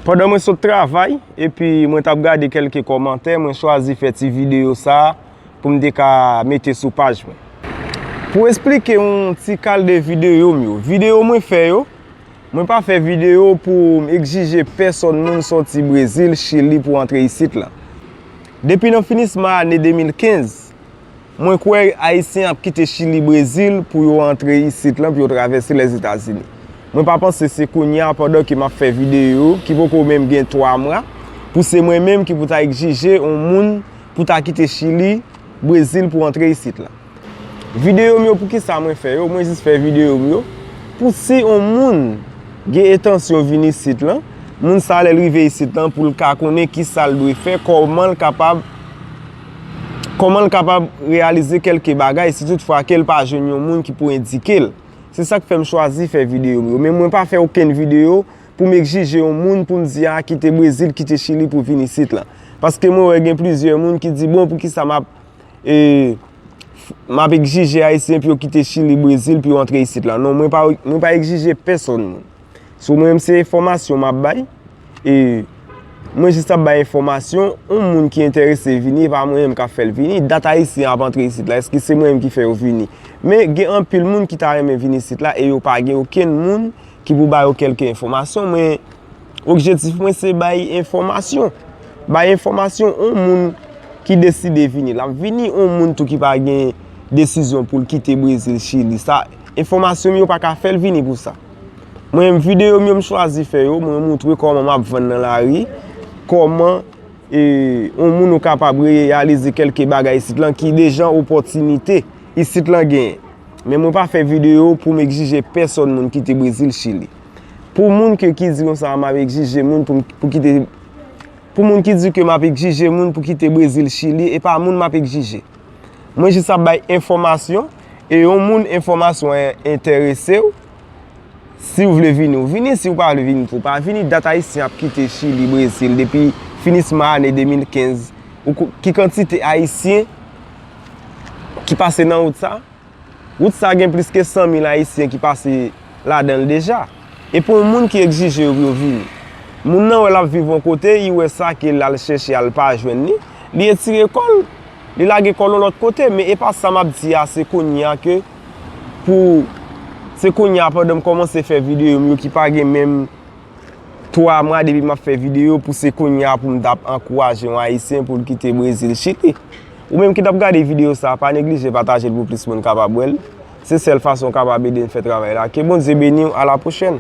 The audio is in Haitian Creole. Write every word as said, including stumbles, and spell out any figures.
Pandan mwen sot travay, epi mwen t ap gade kèlke kòmantè, mwen chwazi fè ti videyo sa a pou m te ka mete sou paj mwen. Pou esplike yon ti kal de videyo m yo, videyo mwen fè yo, mwen pa fè videyo pou m egzije pèsòn moun sòti Brezil, Chili pou antre isit la. Depi nan finisman ane de mil kenz, mwen kwè Ayisyen ap kite Chili, Brezil pou yo antre isit lan, pou yo travèse Lèzetazini. Mwen pa panse se kounye a, pandan ke m ap fè videyo, ki poko menm gen twa mwa, pou se mwen menm ki pou ta egzije yon moun pou ta kite Chili, Brezil pou antre isit lan. Videyo m yo, poukisa mwen fè yo? Mwen jis fè videyo m yo pou si yon moun gen entansyon vin isit lan, moun sa lè l rive isit lan pou l ka konnen kisa l dwe fè, kòman l kapab kòman l kapab reyalize kèlke bagay si toutfwa ke l pa jwenn yon moun ki pou endike l. Se sa k fè m chwazi fè videyo m yo. Men mwen pa fè okenn videyo pou m egzije yon moun pou m di a kite Brezil, kite Chili pou vin isit lan. Paske mwen wè gen plizyè moun ki di, bon, poukisa m ap, e, m ap egzije Ayisyen pou yo kite Chili, Brezil, pou yo antre isit lan. Non, mwen pa, mwen pa egzije pèsòn moun. So, mwen menm se enfòmasyon m ap bay. E mwen jis ap bay enfòmasyon, yon moun ki enterese vini, e pa mwen menm k ap fè l vini. Dat Ayisyen ap antre isit la, èske se mwen menm ki fè yo vini? Men gen anpil moun ki ta renmen vin isit la e yo pa gen okenn moun ki pou ba yo kèlke enfòmasyon. Mwen, objektif mwen se bay enfòmasyon. Bay enfòmasyon, yon moun ki deside vini, l ap vini, yon moun tou ki pa gen desizyon pou l kite Brezil, Chili. Sa, enfòmasyon m yo pa ka fè l vini pou sa. Mwen menm videyo m yo m chwazi fè yo, mwen moutre kòman m ap vann nan lari, kòman, e, yon moun ou kapab reyalize kèlke bagay isit lan ki deja opòtinite isit lan genyen. Men mwen pa fè videyo pou m egzije pèsòn moun kite Brezil, Chili. Pou moun ke ki di konsa m ap egzije moun pou, pou kite, pou moun ki di ke m ap egzije moun pou kite Brezil, Chili, e pa moun m ap egzije. Mwen jis ap bay enfòmasyon, e yon moun enfòmasyon an enterese w, si w vle vini, w vini, si w pa vle vini tou, w pa vini. Dat Ayisyen ap kite Chili, Brezil depi finisman ane de mil kenz. Ou ko-, ki kantite Ayisyen ki pase nan wout sa? Wout sa gen plis ke san mil Ayisyen ki pase ladan l deja. E pou yon moun ki egzije yo pou yo vini, moun nan wè l ap viv yon kote, li wè sa ke l al chèche a l pa jwenn li, li etire kò l, li lage kò l yon lòt kote. Men e pa sa m ap di a, se kounye a ke pou, se kounye a pandan m kòmanse fè videyo m yo ki pa gen menm twa mwa depi m ap fè videyo, pou se kounye a pou m t ap ankouraje yon Ayisyen pou l kite Brezil, Chili. Ou menm ki t ap gade videyo sa, pa neglije pataje l pou plis moun kapab wè l. Se sèl fason w kapab ede n fè travay la. Ke Bondye beni w, a la pwochèn.